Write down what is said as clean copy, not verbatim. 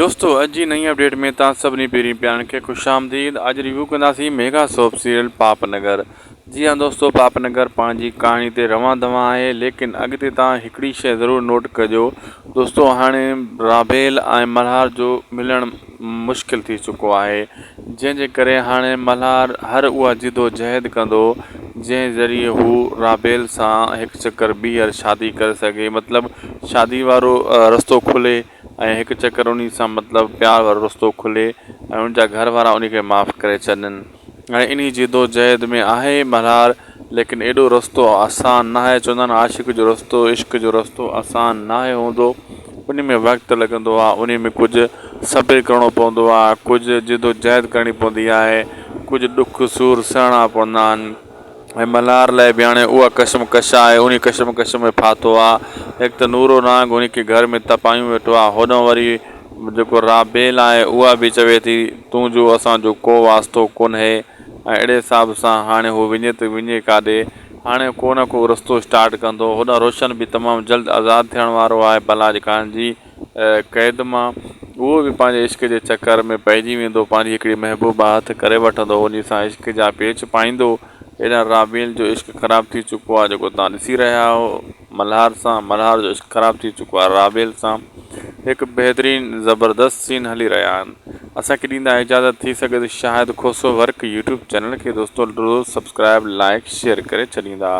دوستو اڄ جي نئين اپڊيٽ ۾ توهان سڀني پيرين پيارن کي خوش آمديد اڄ ريويو ڪنداسين ميگا سوپ سيريل پاپ نگر جي ها دوستو پاپ نگر پنهنجي ڪهاڻي تي روان دوان آهي ليڪن اڳتي توهان هڪڙي شيء ضرور نوٽ ڪجو دوستو هاڻي رابيل ۽ ملهار جو ملڻ مشڪل ٿي چڪو آهي جنهن جي ڪري هاڻي ملهار هر اها جدوجهد ڪندو جنهن ذريعي هو رابيل سان هڪ چڪر ٻيهر شادي ڪري سگهي مطلب شادي وارو رستو کلي ۽ هڪ چڪر انهي سان مطلب پيار وارو رستو کلي ۽ ان جا گهر وارا انهي کي معاف ڪري ڇڏن ۽ انهي جدوجهد ۾ آهي ملهار ليڪن ايڏو رستو آسان ناهي چوندا آهن عاشق جو رستو عشق جو رستو آسان ناهي هوندو انهي ۾ وقت لڳندو آهي انهي ۾ ڪجهه صبر ڪرڻو پوندو آهي ڪجهه جدوجهد ڪرڻي پوندي آهي ڪجهه ڏک سور سهڻا پوندا آهن. ۽ ملهار لاء به هاڻي اها ڪشمڪش آهي، انهي ڪشمڪش ۾ ڦاٿو آ. هڪ ته نورو نانگ انهي کي گهر ۾ تپايون ويٺو آ، هوڏانهن وري جيڪو رابيل آهي اها به چوي ٿي تون جو اسان جو ڪو واسطو ڪونهي ۽ اهڙي حساب سان هاڻي هو وڃي ته وڃي ڪاڏي؟ هاڻي ڪو نه ڪو رستو اسٽارٽ ڪندو. هوڏانهن روشن به تمام جلد آزاد ٿيڻ وارو آهي بلاج خان جي قيد مان اهو به پنهنجي عشق جي چڪر ۾ پئجي ويندو، پنهنجي هڪڙي محبوبه هٿ ڪري وٺندو، انهي سان عشق جا پيچ پائيندو. هيڏانهن رابيل جو عشق خراب ٿي چڪو آهي، جيڪو توهان ڏسي رهيا آهيو ملهار سان، ملهار جو عشق خراب ٿي چڪو آهي رابيل سان. هڪ بهترين زبردست سين هلي رهيا آهن. اسان کي ڏيندا اجازت ٿي سگهي ته Shahid Khoso work YouTube channel کي دوستو ضرور سبسڪرائب لائيڪ شيئر ڪري ڇڏيندا.